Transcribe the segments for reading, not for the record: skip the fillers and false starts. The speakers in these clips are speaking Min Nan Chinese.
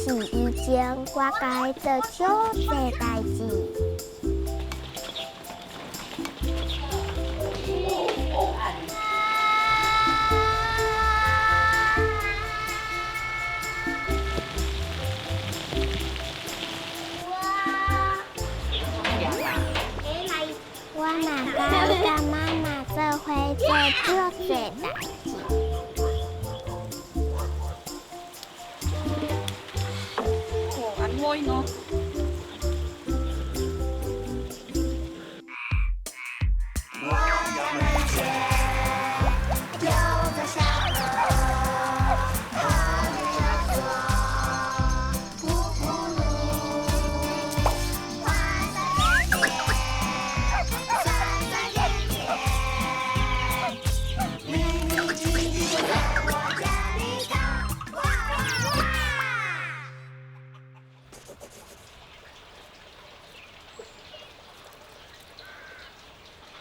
死以前，我共伊做足濟代誌。我嘛佮意佮媽媽做伙做足濟代誌。安喏。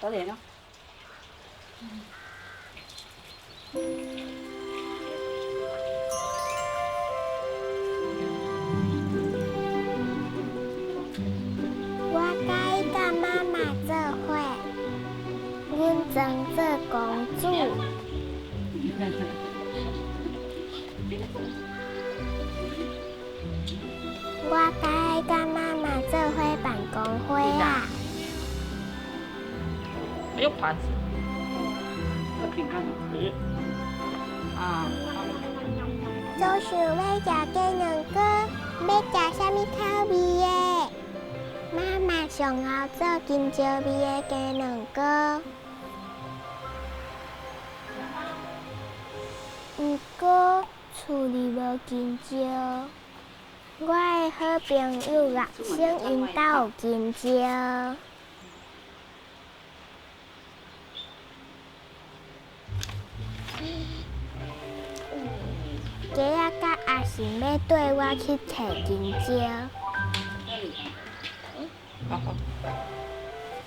早點咯。我佮意佮媽媽做伙，阮裝做公主。我佮意佮媽媽做伙辦公會仔。沒有盤子。那餅乾。啊。早想欲食雞卵糕，欲食啥物口味的？媽媽上好做金蕉味的雞卵糕。毋過厝裡無金蕉，我的好朋友樂生𪜶兜有金蕉。雞仔佮阿信欲綴我去揣金蕉。好好，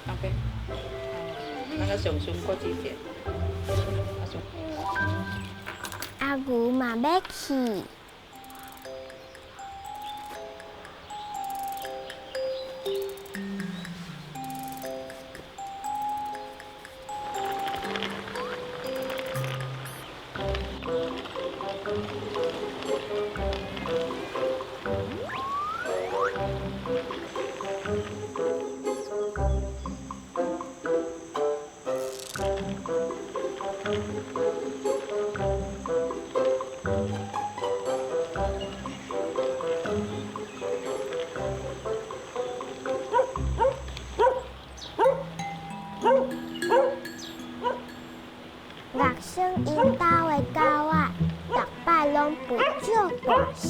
乾杯。那個熊熊過幾點？阿牛嘛欲去。樂生𪜶兜的狗仔，逐擺攏吠足大聲。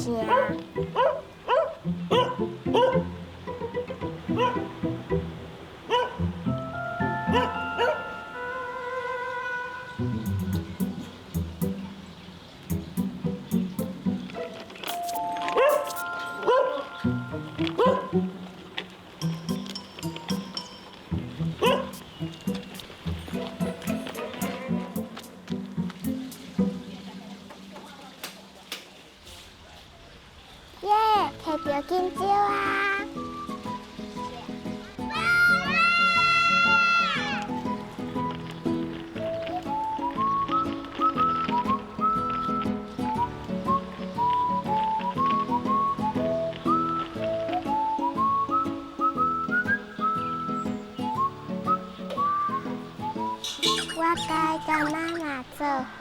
耶！摕著金蕉啊！我佮意佮媽媽做伙，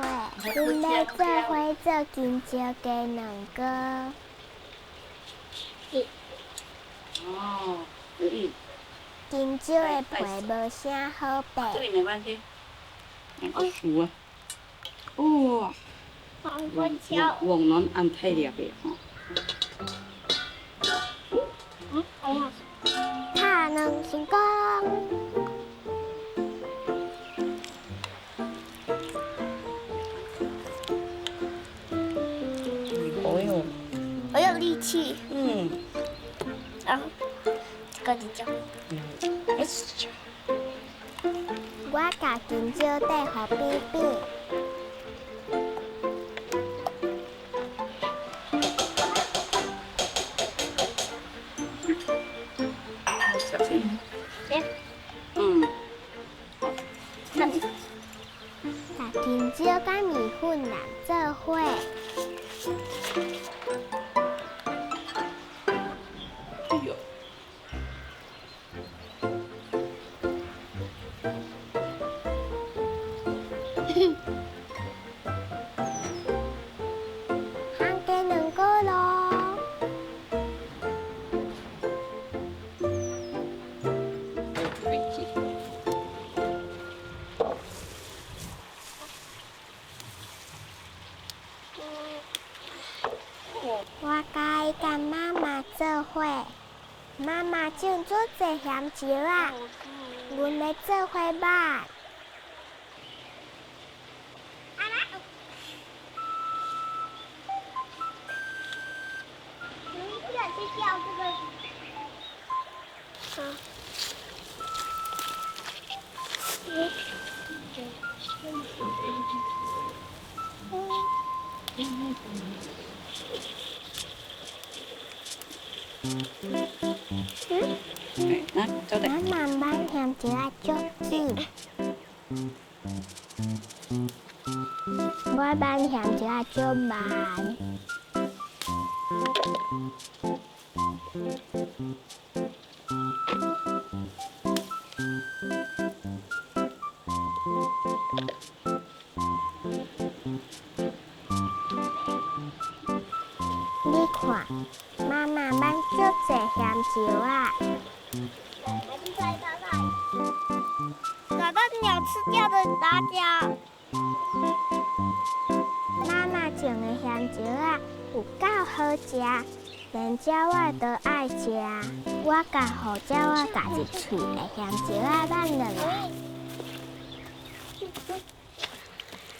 阮欲做伙做金蕉雞卵糕。哦，嗯。金蕉的皮無啥好掰。這裡沒關係。好熟啊！哇！黃卵按太粒的吼。拍卵成功。好有，好有力氣。嗯。然後這個金蕉。我共金蕉綴予扁扁。做伙。哎呦！烘鸡卵糕囉。我佮意佮妈妈做伙，妈妈种足濟鹹椒仔，阮欲做伙挽。来，妈妈挽鹹椒仔足緊，我挽鹹椒仔足慢。你看，媽媽挽足濟鹹椒仔。找到鳥吃掉的辣椒。媽媽種的鹹椒仔有夠好食，連鳥仔都愛食。我共予鳥仔共一喙的鹹椒仔挽落來。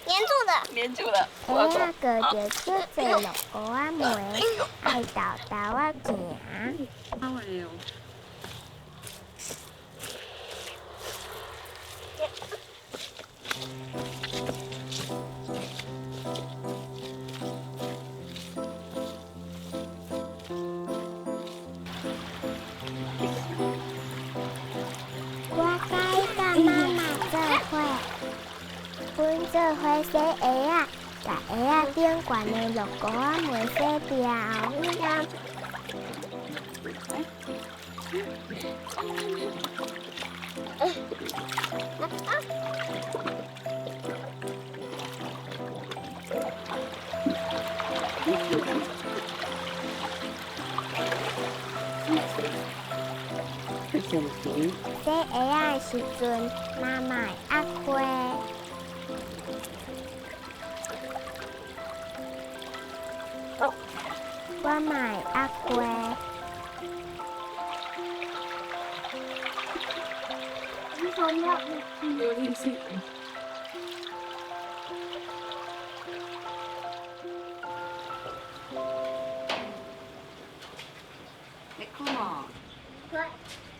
黏住了。黏住了。鞋仔過著足濟落雨仔糜，愛沓沓仔行。哎呦！我佮意佮媽媽做伙，阮做伙洗鞋仔，共鞋仔頂懸的落雨仔糜洗掉。洗鞋仔的時陣，媽媽會壓花。我嘛會壓花。有點辛。你看嘛，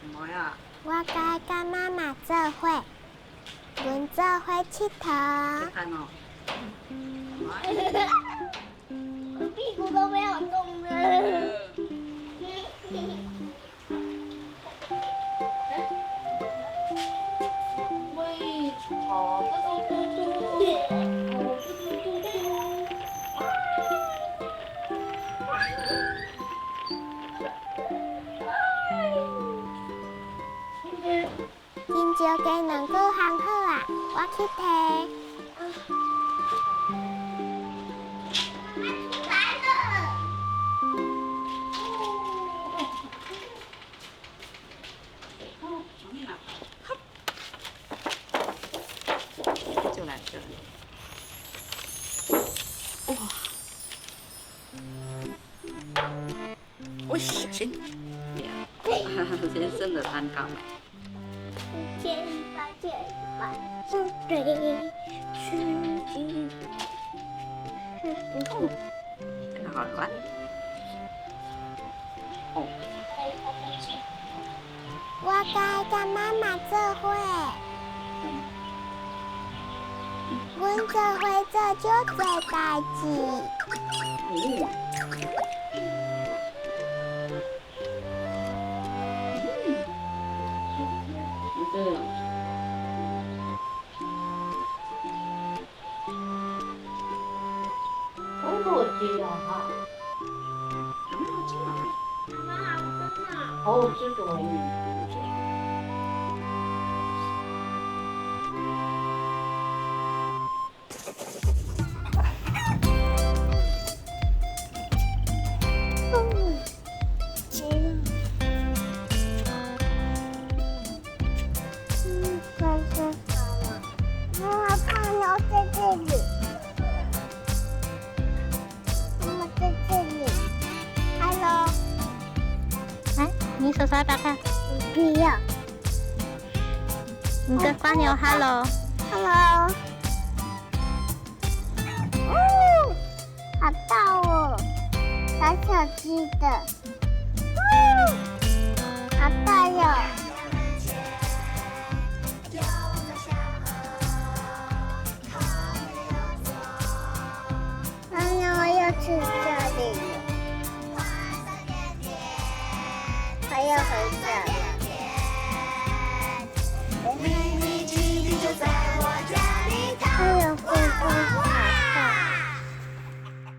唔會啊？我佮意佮媽媽做伙，阮做伙𨑨迌。看哦。我屁股都沒有動呢。喂，好，嘟嘟嘟嘟，嘟嘟嘟嘟。金蕉雞卵糕烘好啊，我去提。來了。就來就來。哇！喂，小心！先生的蛋糕。切一半，切一半，對，吃雞。這個好軟。哦。我佮意佮媽媽做伙，阮做伙做足濟代誌。嗯。好食啊！好吃的。嗯，这是什么？妈妈，胖妞在这里。妈妈在這裡。Hello。來，你手手要不要看？不要。你跟蝸牛 Hello。 Hello。哦，好大哦，小小隻的。哦，好大喲。媽媽，我要去這裡了。還要回家。